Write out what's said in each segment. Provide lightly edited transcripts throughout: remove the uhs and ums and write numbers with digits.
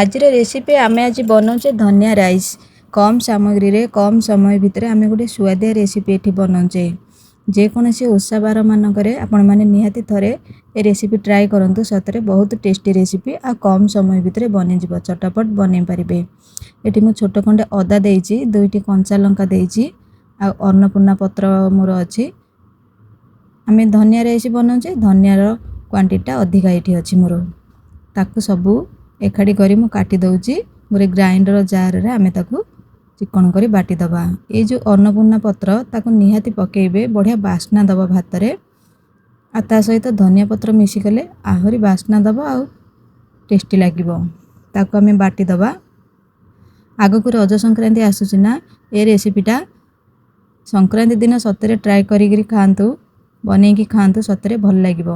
ଆଜିର ରେସିପି ଆମେ ଆଜି ବନାଉଛେ ଧନିଆ ରାଇସ୍। କମ୍ ସାମଗ୍ରୀରେ କମ୍ ସମୟ ଭିତରେ ଆମେ ଗୋଟେ ସୁଆଦିଆ ରେସିପି ଏଠି ବନାଉଛେ। ଯେକୌଣସି ଓଷା ବାର ମାନଙ୍କରେ ଆପଣମାନେ ନିହାତି ଥରେ ଏ ରେସିପି ଟ୍ରାଏ କରନ୍ତୁ। ସତରେ ବହୁତ ଟେଷ୍ଟି ରେସିପି ଆଉ କମ୍ ସମୟ ଭିତରେ ବନିଯିବ, ଚଟାପଟ ବନେଇ ପାରିବେ। ଏଠି ମୁଁ ଛୋଟ ଖଣ୍ଡେ ଅଦା ଦେଇଛି, 2ଟି କଞ୍ଚା ଲଙ୍କା ଦେଇଛି ଆଉ ଅନ୍ନପୂର୍ଣ୍ଣା ପତ୍ର ମୋର ଅଛି। ଆମେ ଧନିଆ ରାଇସ୍ ବନାଉଛେ, ଧନିଆର କ୍ୱାଣ୍ଟିଟିଟା ଅଧିକା ଏଇଠି ଅଛି ମୋର। ତାକୁ ସବୁ ଏକାଠି କରି ମୁଁ କାଟି ଦେଉଛି। ମୋର ଗ୍ରାଇଣ୍ଡର ଜାରରେ ଆମେ ତାକୁ ଚିକଣ କରି ବାଟିଦେବା। ଏଇ ଯେଉଁ ଅନ୍ନପୂର୍ଣ୍ଣା ପତ୍ର ତାକୁ ନିହାତି ପକାଇବେ, ବଢ଼ିଆ ବାସ୍ନା ଦେବ ଭାତରେ। ଆଉ ତା ସହିତ ଧନିଆ ପତ୍ର ମିଶିଗଲେ ଆହୁରି ବାସ୍ନା ଦେବ ଆଉ ଟେଷ୍ଟି ଲାଗିବ। ତାକୁ ଆମେ ବାଟିଦେବା। ଆଗକୁ ରଜ ସଂକ୍ରାନ୍ତି ଆସୁଛି ନା, ଏ ରେସିପିଟା ସଂକ୍ରାନ୍ତି ଦିନ ସତରେ ଟ୍ରାଏ କରିକିରି ଖାଆନ୍ତୁ, ବନେଇକି ଖାଆନ୍ତୁ, ସତରେ ଭଲ ଲାଗିବ।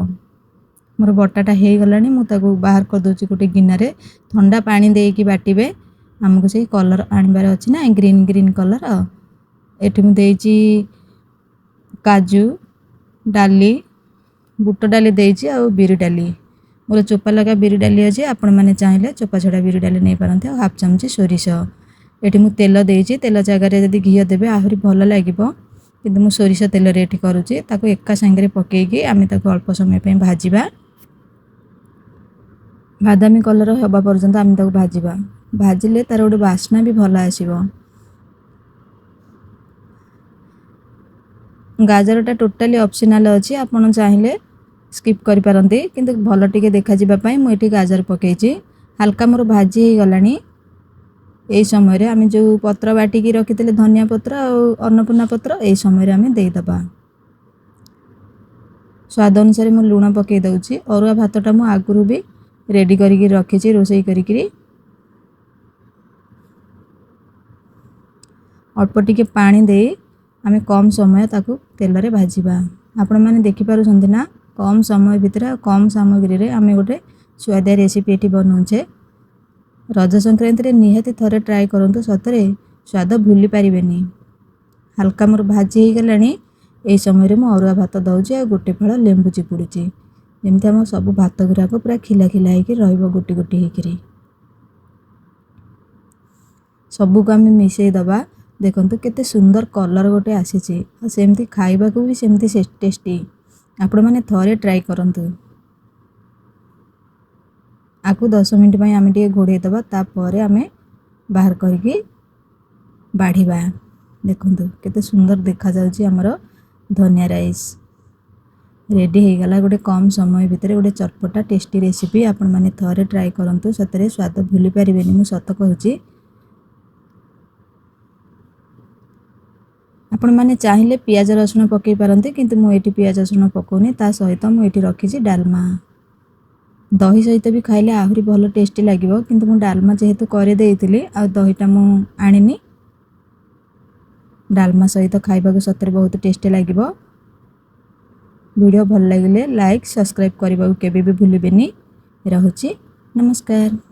ମୋର ବଟାଟା ହେଇଗଲାଣି, ମୁଁ ତାକୁ ବାହାର କରିଦେଉଛି ଗୋଟେ ଗିନାରେ। ଥଣ୍ଡା ପାଣି ଦେଇକି ବାଟିବେ, ଆମକୁ ସେଇ କଲର୍ ଆଣିବାର ଅଛି ନା, ଗ୍ରୀନ୍ ଗ୍ରୀନ୍ କଲର୍। ଏଠି ମୁଁ ଦେଇଛି କାଜୁ ଡାଲି, ବୁଟ ଡାଲି ଦେଇଛି ଆଉ ବିରି ଡାଲି। ମୋର ଚୋପା ଲଗା ବିରି ଡାଲି ଅଛି, ଆପଣମାନେ ଚାହିଁଲେ ଚୋପା ଛଡ଼ା ବିରି ଡାଲି ନେଇପାରନ୍ତି। ଆଉ ହାଫ୍ ଚାମଚ ସୋରିଷ। ଏଠି ମୁଁ ତେଲ ଦେଇଛି, ତେଲ ଜାଗାରେ ଯଦି ଘିଅ ଦେବେ ଆହୁରି ଭଲ ଲାଗିବ, କିନ୍ତୁ ମୁଁ ସୋରିଷ ତେଲରେ ଏଠି କରୁଛି। ତାକୁ ଏକା ସାଙ୍ଗରେ ପକାଇକି ଆମେ ତାକୁ ଅଳ୍ପ ସମୟ ପାଇଁ ଭାଜିବା। ବାଦାମୀ କଲର୍ ହେବା ପର୍ଯ୍ୟନ୍ତ ଆମେ ତାକୁ ଭାଜିବା। ଭାଜିଲେ ତା'ର ଗୋଟେ ବାସ୍ନା ବି ଭଲ ଆସିବ। ଗାଜରଟା ଟୋଟାଲି ଅପସନାଲ୍ ଅଛି, ଆପଣ ଚାହିଁଲେ ସ୍କିପ୍ କରିପାରନ୍ତି, କିନ୍ତୁ ଭଲ ଟିକେ ଦେଖାଯିବା ପାଇଁ ମୁଁ ଏଠି ଗାଜର ପକାଇଛି। ହାଲକା ମୋର ଭାଜି ହେଇଗଲାଣି। ଏଇ ସମୟରେ ଆମେ ଯେଉଁ ପତ୍ର ବାଟିକି ରଖିଥିଲେ ଧନିଆ ପତ୍ର ଆଉ ଅନ୍ନପୂର୍ଣ୍ଣା ପତ୍ର, ଏଇ ସମୟରେ ଆମେ ଦେଇଦେବା। ସ୍ୱାଦ ଅନୁସାରେ ମୁଁ ଲୁଣ ପକାଇ ଦେଉଛି। ଅରୁଆ ଭାତଟା ମୁଁ ଆଗରୁ ବି ରେଡ଼ି କରିକି ରଖିଛି ରୋଷେଇ କରିକିରି। ଅଳ୍ପ ଟିକେ ପାଣି ଦେଇ ଆମେ କମ୍ ସମୟ ତାକୁ ତେଲରେ ଭାଜିବା। ଆପଣମାନେ ଦେଖିପାରୁଛନ୍ତି ନା, କମ୍ ସମୟ ଭିତରେ ଆଉ କମ୍ ସାମଗ୍ରୀରେ ଆମେ ଗୋଟେ ସୁଆଦିଆ ରେସିପି ଏଠି ବନାଉଛେ। ରଜ ସଂକ୍ରାନ୍ତିରେ ନିହାତି ଥରେ ଟ୍ରାଏ କରନ୍ତୁ, ସତରେ ସ୍ୱାଦ ଭୁଲି ପାରିବେନି। ହାଲକା ମୋର ଭାଜି ହେଇଗଲାଣି। ଏଇ ସମୟରେ ମୁଁ ଅରୁଆ ଭାତ ଦେଉଛି ଆଉ ଗୋଟେ ଫାଳ ଲେମ୍ବୁ ଚିପୁଡ଼ୁଛି, ଯେମିତି ଆମ ସବୁ ଭାତ ଗୁଡ଼ାକ ପୁରା ଖିଲା ଖିଲା ହେଇକି ରହିବ, ଗୋଟି ଗୋଟି ହେଇକିରି। ସବୁକୁ ଆମେ ମିଶାଇ ଦେବା। ଦେଖନ୍ତୁ କେତେ ସୁନ୍ଦର କଲର୍ ଗୋଟେ ଆସିଛି, ଆଉ ସେମିତି ଖାଇବାକୁ ବି ସେମିତି ଟେଷ୍ଟି। ଆପଣମାନେ ଥରେ ଟ୍ରାଏ କରନ୍ତୁ। ଆକୁ 10 ମିନିଟ୍ ପାଇଁ ଆମେ ଟିକେ ଘୋଡ଼େଇ ଦେବା, ତାପରେ ଆମେ ବାହାର କରିକି ବାଢ଼ିବା। ଦେଖନ୍ତୁ କେତେ ସୁନ୍ଦର ଦେଖାଯାଉଛି ଆମର ଧନିଆ ରାଇସ୍ ରେଡ଼ି ହେଇଗଲା। ଗୋଟେ କମ୍ ସମୟ ଭିତରେ ଗୋଟେ ଚଟପଟା ଟେଷ୍ଟି ରେସିପି। ଆପଣମାନେ ଥରେ ଟ୍ରାଏ କରନ୍ତୁ, ସତରେ ସ୍ୱାଦ ଭୁଲି ପାରିବେନି, ମୁଁ ସତ କହୁଛି। ଆପଣମାନେ ଚାହିଁଲେ ପିଆଜ ରସୁଣ ପକାଇ ପାରନ୍ତି, କିନ୍ତୁ ମୁଁ ଏଠି ପିଆଜ ରସୁଣ ପକାଉନି। ତା ସହିତ ମୁଁ ଏଠି ରଖିଛି ଡାଲମା। ଦହି ସହିତ ବି ଖାଇଲେ ଆହୁରି ଭଲ ଟେଷ୍ଟି ଲାଗିବ, କିନ୍ତୁ ମୁଁ ଡାଲମା ଯେହେତୁ କରିଦେଇଥିଲି ଆଉ ଦହିଟା ମୁଁ ଆଣିନି। ଡାଲମା ସହିତ ଖାଇବାକୁ ସତରେ ବହୁତ ଟେଷ୍ଟି ଲାଗିବ। ଭିଡ଼ିଓ ଭଲ ଲାଗିଲେ ଲାଇକ୍ ସବସ୍କ୍ରାଇବ୍ କରିବାକୁ କେବେ ବି ଭୁଲିବେନି। ରହୁଛି, ନମସ୍କାର।